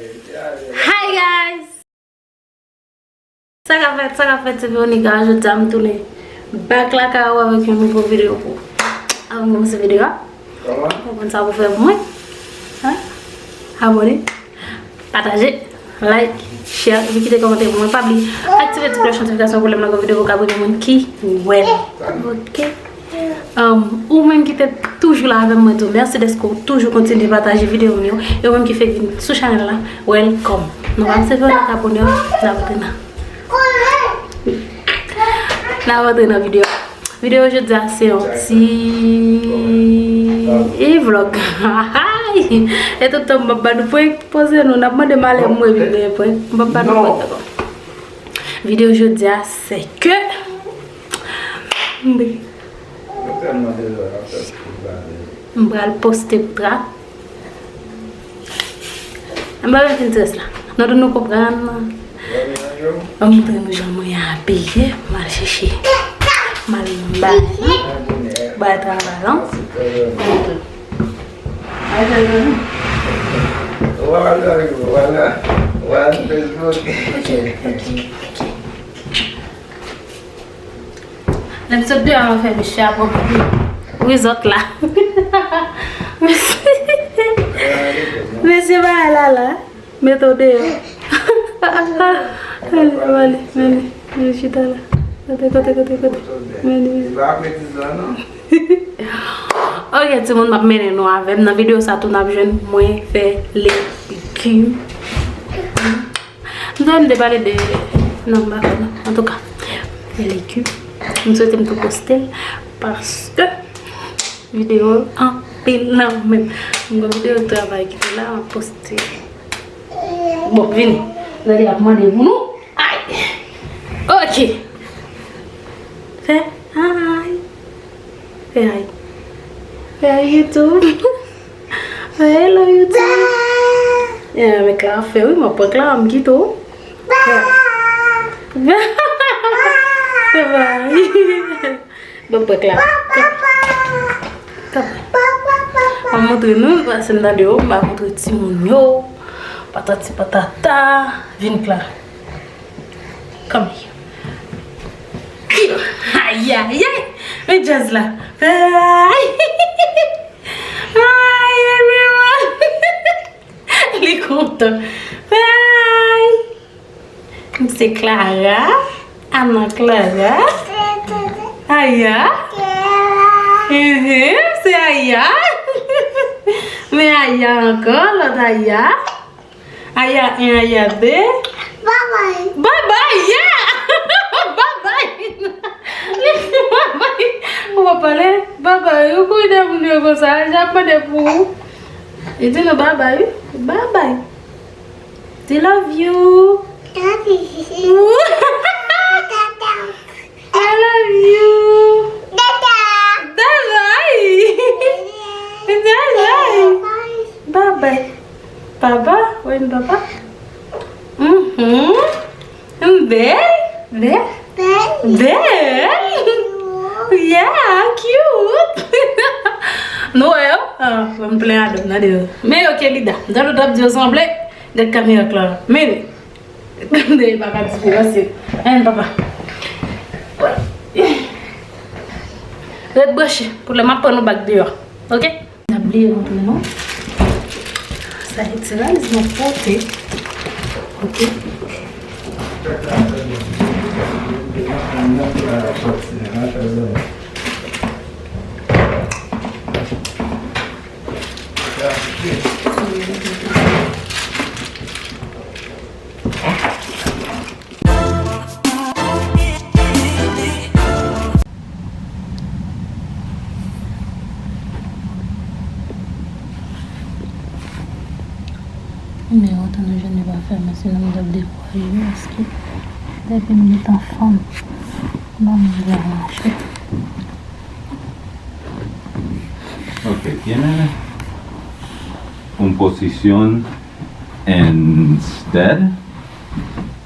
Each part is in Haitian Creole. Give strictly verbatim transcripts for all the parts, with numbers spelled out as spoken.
Hi guys! Sa k ap fèt, sa k ap fèt, se Veronica. Jodi a m tounen back lakay ou avèk yon nouvo videyo pou ou. Avan m kòmanse videyo a, ou konn sa pou fè pou mwen. Hein? Abòne, pataje, like, share, epi kite kòmantè pou mwen. Pa bliye aktive ti klòch notifikasyon pou lè m lage videyo pou w ka premye moun ki wè l. Ok? Um, ou menm ki te toujou la avè m, mwen di w mèsi dèske w toujou kontinye pataje videyo m yo. E ou menm ki fèk vin sou chanèl la, welcome. Nou pa mse fè yon abòne, n ap antre nan. N ap antre nan videyo. Videyo jodi a se yon ti e vlog. E tout tan m ap ba nou prank, poze nou, n ap mande malè mwen vin gen prank. M ap ba nou prank ankò. Videyo jodi a se ke m pral poste tra. M pa vin fin strès la. Nou tout nou konprann. M montre nou jan mwen abiye. M al chèche. M al bay. Bay travay lan. Wala, wala, wala Facebook. Ok, ok, ok. Lè m sot deyò, m ap fè mesye a pran wi zòt la. Mesye, mesye bagay la la. Mete w deyò. Ale, ale, ale, ale, chita la. Kote, kote, kote, kote. Vini, vini. Ok, timoun, m ap mennen nou avè m. Nan videyo sa tou, n ap jwenn mwen fè legim. M ta renmen te pale de, non, m pa ka, non. Antouka, fè legim. M swete m tou poste l paske videyo anpil nan men m. M gen videyo travay ki te la, m ap poste. Bon, vini. Gade, ap mande pou nou. Ay! Ok. Fè ay. Fè ay. Fè ay YouTube. Fè hello YouTube. Eh, men Clara fè wi, mwen pran Clara, m kite w. Fè. Fè ay. Bon, prank la. Kap. Kap. M ap montre nou, paske m nan deyò, m pa montre timoun yo. Patati patata. Vin la. Come here. Ayayay. Men djaz la. Ay. Hi, everyone. Li kontan. Hi. M se Clara. Ana Clara. Aya. Mhm, m se Aya. Men Aya ankò, lòt Aya. Aya en, Aya de. Babay. Babay, yeah! Babay. Babay. Ou pa pale? Babay. Ou konnen moun yo konsa, jan ap mande pou ou. Li di nou babay, wi. Babay. They love you. Daddy. Dada. I love you. Dada. Bye bye. Bye bye. Bye bye. Baba. Wè n baba. Mhm. Bèl. Bèl. Bèl. Bèl. Yeah, cute. Nou wè yo? Ah, m plen adan nan deyò. Men yo, Kelida. Gade w t ap di yo sanble. Gad kamera Clara. Men, men papa di pou pase. Ann, papa. Ret branche. Pou lè m ap pran nou bak deyò. Ok? N ap bliye montre nou. Sa se ti valiz mwen pote. Ok. Nimewo tan nou jwenn li pa fè, men sinon m t ap dekouraje wi, paske depi m gentan fanm, m pa menm vle mache. Ok, tiene un posición en usted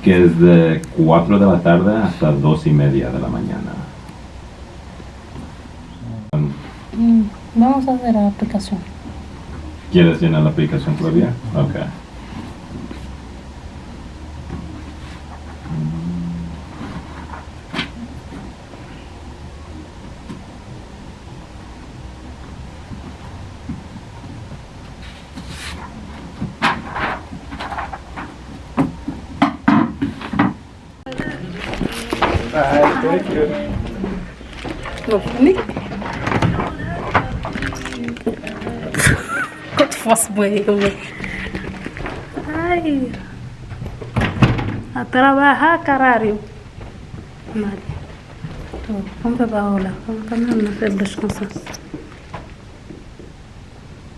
que es de cuatro de la tarde hasta dos y media de la mañana. Mm, vamos a hacer la aplicación. ¿Quieres llenar la aplicación todavía? Ok. Nou fini. Kot fòs mwen ye, wi. Ay. A trabajar, carajo. Mali. To, fò m fè pa w la. Fò m fè menm nan fè bouch konsa.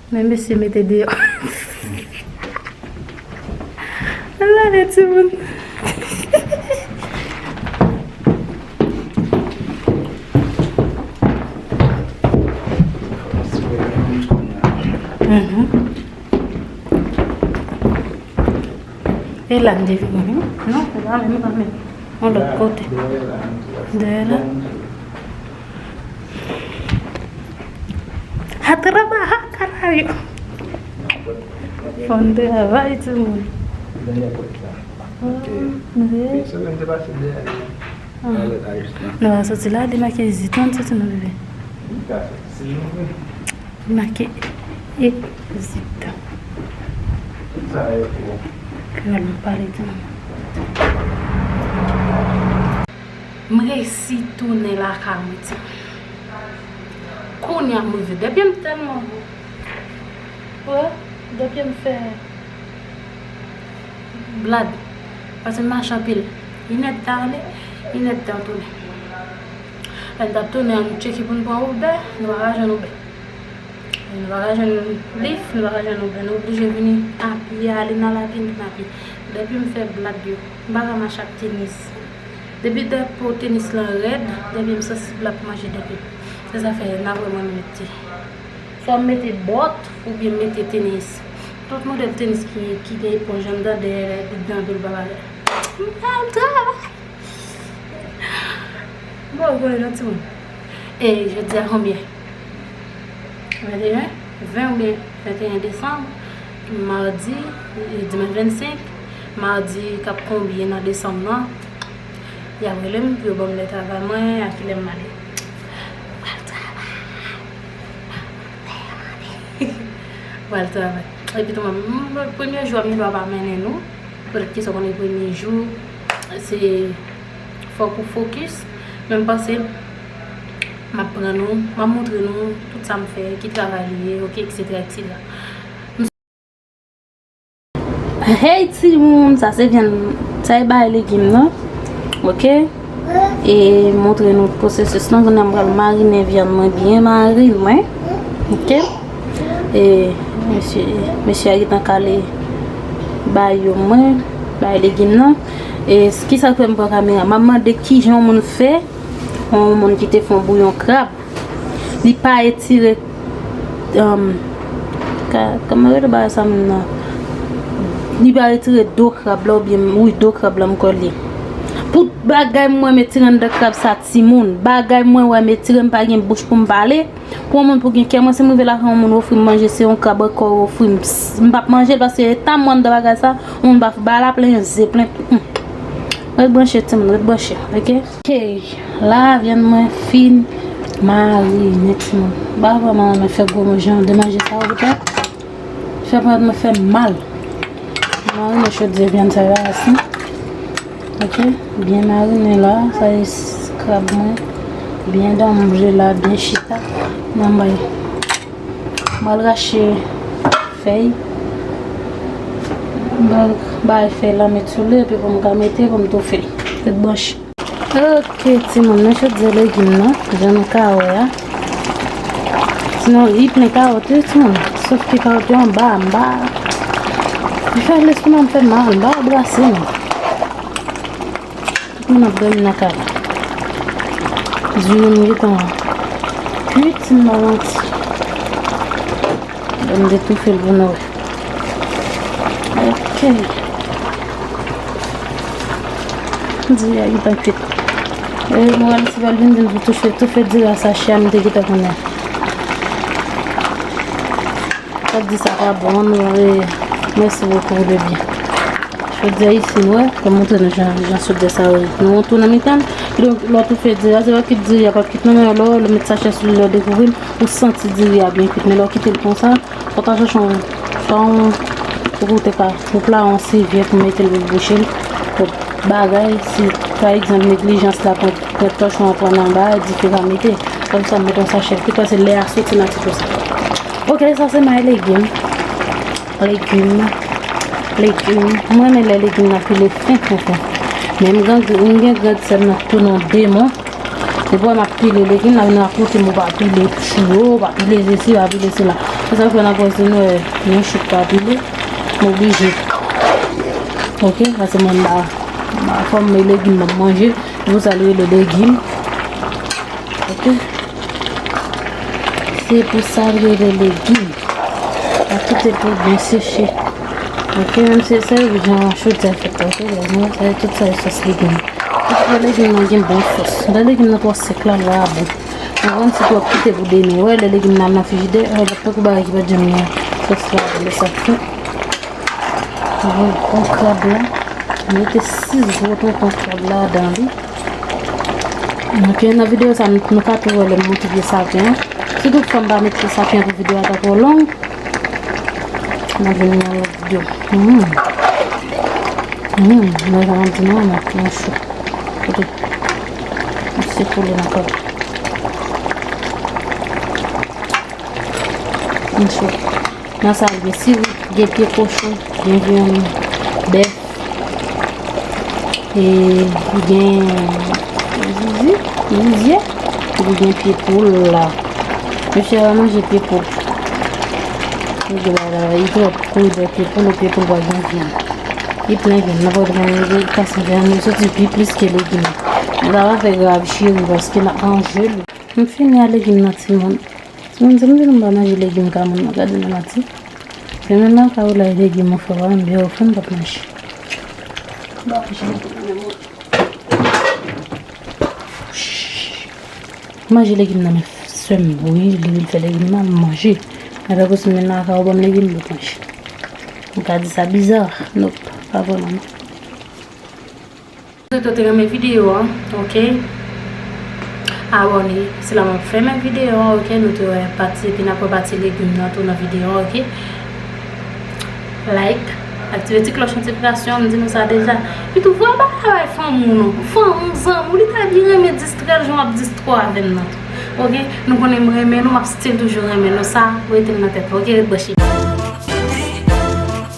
Men mesye mete deyò. Gade timoun. Mhm. E la m te vini, wi. Non, se pa menm, pa menm. Yon lòt kote. Dèyè la. A trabajar, carajo. Fò n travay, timoun. Dèyè pòt la. Wi. Fin semèn te pase dèyè la. Ah. Alè, ayisyen. Nou va soti la, li make zit, ann soti nan bebe. Li ka soti, si nou vle. Make egzit. Sa e pou. Kreyòl m pale tou. M resi tounen lakay mwen, timoun. Kounye a m rive. Dèpye m tèlman bo. Wi, dèpye m fè blad. Paske m mache anpil. Inèdtan ale, inèdtan tounen. Lè n t ap tounen an, nou tcheke pou n pran Uber, nou pa ka jwenn Uber. Nou pa ka jwenn Lyft, nou pa ka jwenn Uber. Nou oblije vini apye, ale nan lapye, vin apye. Dèpye m fè blad yo, m pa ka mache ak tenis. Depi dèpo tenis lan rèd, dèpye m sansib l ap manje dèpye. Se sa fè n ap wè mwen mete. Swa m mete bòt oubyen m mete tenis. Tout modèl tenis ki, ki gen eponj anndan dèyè, li danbe l pa bagay. M pa al travay. Bon, ou konnen non, timoun. E jodi a konbyen? Venteyen, ven oubyen venteyen desanm, madi, e, dimanch vennsenk, madi k ap konbyen nan desanm nan, y ap rele m pou yo ban m lè travay mwen, a kilè m ale. Pral travay. Pral travay. Epi tou, m, m, premye jou a, m gen dwa pa mennen nou. Poutèt ke sa w konnen premye jou, se fòk ou fokis. Men m panse m ap pran nou, m ap montre nou tout sa m fè, ki travay li ye, oke, etsetera, etsetera. Hey timoun, sa se vyann, sa e bay legim nan. Oke? E montre nou pwosesis lan, kounye a m pral marinen vyann mwen byen marinen, oke? E mesye, mesye a gentan kale bay yo mwen, bay legim nan. E kisa k fè m pran kamera? M ap mande kijan yon moun fè, yon moun ki te fè yon bouyon krab. Li pa etire, um, ka, kòman rele bagay sa menm nan? Li pa etire do krab la oubyen, wi, do krab la m kwè li. Pou bagay mwen m etire anndan krab sa timoun. Bagay mwen wè m etire, m pa gen bouch pou m pale. Pou yon moun pou gen kè, mwen si m rive lakay yon moun ofri m manje, se yon krab ankò ofri m, m p ap manje l paske eta m anndan bagay sa, yon moun pa ba la plen, ze plen. Hmm. Ret branche timoun, ret branche, oke? Ok, la vyann mwen fin marinen timoun. M pa vrèman renmen fè gwo jan de manje sa yo poutèt fè pwent mwen fè m mal. Marinen chodyè vyann sa yo asin. Ok, byen marinen la, sa e s-, krab mwen. Byen danble la, byen chita. Nan bay. M al rache fèy. M al bay fèy la met sou li epi pou m ka mete pou m toufe l. Ret branche. Ok, timoun, men chodyè legim nan, jan nou ka wè a. Sinon, li plen kawòt, wi, timoun. Sof ke kawòt yo anba, anba. Li fè lestomak m fè mal, m pa brase, non. Tout moun ap dòmi nan kay la. Diri m gentan kwit, m pa manti. Ban m detoufe l pou nou wè. Ok. Diri a gentan kwit. E, mwen wè misye pral vin di m pou toufe, toufe diri a sa chè a m te gentan konnen. Sa di sa pa bon, nou, e, mèsi bokou pou de byen. Chodyè isi, nou wè, fè m montre nou jan, jan chodyè sa yo ye. Nou yon tou nan mitan l, kidonk, lè w toufe diri a, se pa kwit diri a p ap kwit non, men lè w, lè w met sachè sou li, lè w dekouvri l, ou santi diri a byen kwit. Men lè w kite l konsa, fò w ta chèche yon, swa yon, ou te ka, yon pla, yon sèvyèt, ou mete l pou bouche l. Bon. bagay, si pa egzanp neglijans la pran, pran tòch ou an pran nan anba, dife pa mete. Kòm sa, m met yon sachè, ki pase lè a soti nan ti tou sa. Ok, sa se may legim. Legim. Legim. Mwen renmen lè legim nan pile fen, fen, fen. Men m gen, m gen grann sè m nan tou nan demon. Depi w wè m ap pile legim, la vin rakonte m ou pa pile chou yo, ou pa pile sesi, ou pa pile sela. Se sa k fè nan pwazin nou, yon chou pa pile, m oblije. Ok, pase mwen m ba, ba fòm legim m ap manje, se pou sa l rele legim. Ok. Se pou sa l rele legim. Ak tout epi byen seche. Ok, menm se sèl jan chodyè fèt la, ok, lè nou fè tout sa e sòs legim. Tout lè legim nan gen bon sòs. Lè legim nan twò sèk la, l pa bon. Ou konprann, si twòp kite pou demen. Wè, lè legim nan nan frijidè, wè, l ap tankou bagay ki pa t janm gen sòs la, lè sa fèt. Mwen pran krab la, mete sis gwo tonton krab ladan li. Ok, nan videyo sa, nou, nou ka tou wè lè m monte pye sapen an. Si toutfwa m pa met pye sapen an pou videyo a ta twò long, m ap vin nan lòt videyo. Mm. Mm, mwen jan ap di nou, mwen ap pran chou. Kote, m sekole nan kòd. M chou. Nan sa, gen sirit, gen pye kochon, gen vyann bèf, e gen zizi, zizye, epi gen pye poul la. Mesye a manje pye poul. Li gen bagay la, li twò kouri dèyè pye poul, pye poul pa gen vyann. Li plen vyann, nan pòt vyann, li kase vyann, li soti pi plis ke legim. Mwen ta va fè grav cheri, paske n ap manje li. M fini a legim nan timoun. Timoun, se m di nou m pa manje legim ka moun nan, gade nan mati. Se menm nan ka ou la legim ou fè pa menm byen ou fè m p ap manje. M pa manje legim nan menm ou. Manje legim nan men sè m, wi, li vin fè legim nan, m manje. Gade pou se menm nan ka ou ban m legim m p ap manje. M ka di sa biza, nope, pa vrèman non. Mwen swete w te renmen videyo an, ok? Abòne, se la m ap fèmen videyo an, ok? Nou te wè pati, epi n ap wè pati legim nan tou nan videyo an, ok? Like, aktive ti klòch notifikasyon, m di nou sa deja. Epi tou, voye bagay fanmi w non. Fanmi w, zanmi w, li ta byen renmen distrè l jan w ap distrè w avè m nan tou. Ok? Nou konnen m renmen nou, m ap still toujou renmen nou. Sa, rete l nan tèt nou, ok? Ret branche.